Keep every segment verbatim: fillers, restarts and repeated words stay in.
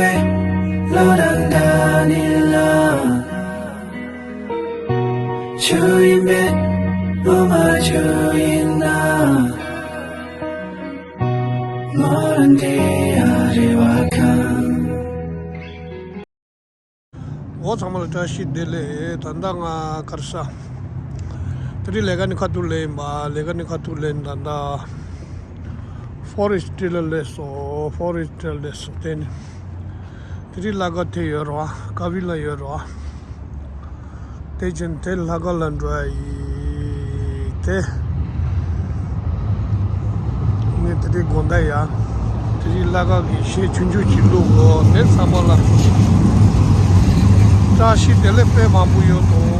བློ་དང་འདྲ་ནི་ལ། ཆུ་ཡིན་པས་བློ་མ་ཆུ་ཡིན་ན། མོ་རང་དེ་ཡ་རེ་བ་ཁང་། འོ་ཚང་མ་ལ་བཀྲ་ཤིས་བདེ་ལེགས། ད་ལྟ་ང་གར་ས། དེ་རིང་ལས་ཀ་ནི་ཁ་ཐུག་ལས་ཡིན་པ། ལས་ཀ་ནི་ཁ་ཐུག་ལས་ཡིན། ད་ལྟ་ཕོ་རེ་སི་ཊི་ལ་སླེབས་སོང་། ཕོ་རེ་སི་ཊི་ལ་སླེབས་སོང་། དེ་ནི་དེ་རིང་ལྷག་དཀར་དེ་ཡོད་རེད་བ། དཀར་སྦིས་ལ་ཡོད་རེད་བ། དེ་བཞིན་དེ་ལྷག་དཀར་ལ་འགྲོ་ཡ་ཡིན། དེ་ངས་དེ་རིང་དགོང་དག་ཡ། དེ་རིང་ལྷག་དཀར་གྱི་གཞས་ཆུང་ཆུང་ཅིག་བླུག་གོ། དེ་ཚང་མ་ལ་བཀྲ་ཤིས་བདེ་ལེགས་དཔེ་མང་པོ་ཡོད་དོ།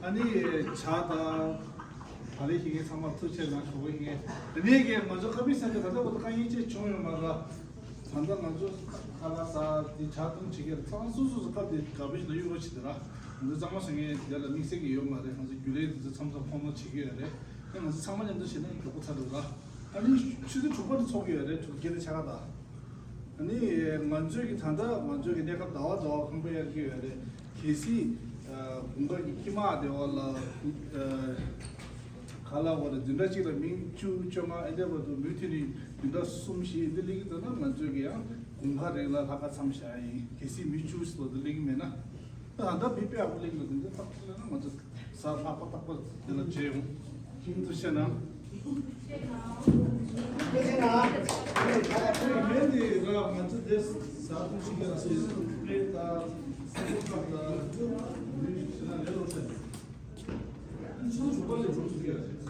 ཨ་ནི་ཇ་དང་། ད་ལན་ཞིག་ངས་ཚང་མ་ཐུགས་ཆེ་གནང་ཞུ་གི་ཡིན། དེ་ནས་ཀྱི་ང་ཚོ་ཁ་པི་སེན་ཏར་ད་ལྟ་བར་དུ་དཀའ་ངལ་ཅིག་བྱུང་ཡོད་མ་རེད། ད་ལྟ་ང་ཚོ་ཁ་ལག་ཟ་དེ་ཇ་འཐུང་བྱེད་ཀྱི་རེད། ཚང་མ་སོ་སོ་སོ་སྐབས་དེ་དགའ་པོ་ཞིག་ལ་གཡུག་པ་ཞིག་དེ་ར། ང་ཚོ་གཙང་མ་བཟོ་མཁན་དེ་ལ་དམིགས་བསལ་གྱི་ཡོད་མ་རེད། ང་ཚོ་རྒྱུན་ལས་དེ་ཚོ་མཚམས་མཚམས་ཁོང་ཚོ་བྱེད་ཀྱི་ཡོད་རེད། ཨ་ང་ཚོ་ཚང་མ་མཉམ་དུ་བྱས་ན་མགྱོགས་པོ་ཚར་འགྲོ་ར། ཨ་ནི་ཆུ་ཚོད་དྲུག་པ་དུ་ཚོགས་ཀྱི་ཡོད་རེད། དྲུག་བརྒྱད་དང་ཕྱེད་ཀ་དང་། ཨ་ནི་ང་ཚོས་ཀྱི་ད་ལྟ་ང་ཚོས་ཀྱི་གནས་སྐབས་ཟླ་བ་ཟླ་བ་ཁང་པ་ཡར་གྱི་ཡོད་རེད། གལ་སྲིད་ཨ་དགུན་ཁ་གི་ཁྱི་མ་དེ་བ་ལ་ཨ་ག་ལ་བ་རེད། བདུན་ཕྲག་གཅིག་ལ་མི་བཅུ་བཅོ་ལྔ་ཨེ་འདྲ་བ་དུ་མུ་མཐུད་ནས་བདུན་ཕྲག་གསུམ་བཞི་ཨེ་འདྲ་སླེབས་ཀྱི་འདུག་ན། ང་ཚོས་ཀྱི་ཡང་དགུན་ཁ་རིང་ལ་ལྷག་དཀར་མཚམས་བཞག་ཡིན། གལ་སྲིད་མི་བཅུ་ཙམ་དུ་སླེབས་ཀྱི་མེད་ན། ད་ལྟ་མི་དཔེ་ཨ་ཁུ་གླིང་ལ་དེ་འདྲ་ཐག་ཆོད་ན་ང་ཚོ་གཟའ་ལྷག་པ་རྟག་པར་དེ་ལ་མཇལ་ཡོང་། ཁྱིམ་དུ་བཤད་ན། ཁྱེད་ཀྱི་ར་ང་ཚོ་དེ་གཟའ་ཐུག་ཅིག་ག་ཚོད་ཡིན་པས། ད་ས་ཁོ་ཁག་ད་མི་ཞིག་ན་ལས་ལོ་ཚད། ཆུང་ཆུང་པ་ལས་འགྲོ་ཚུགས་ཀྱི་རེད།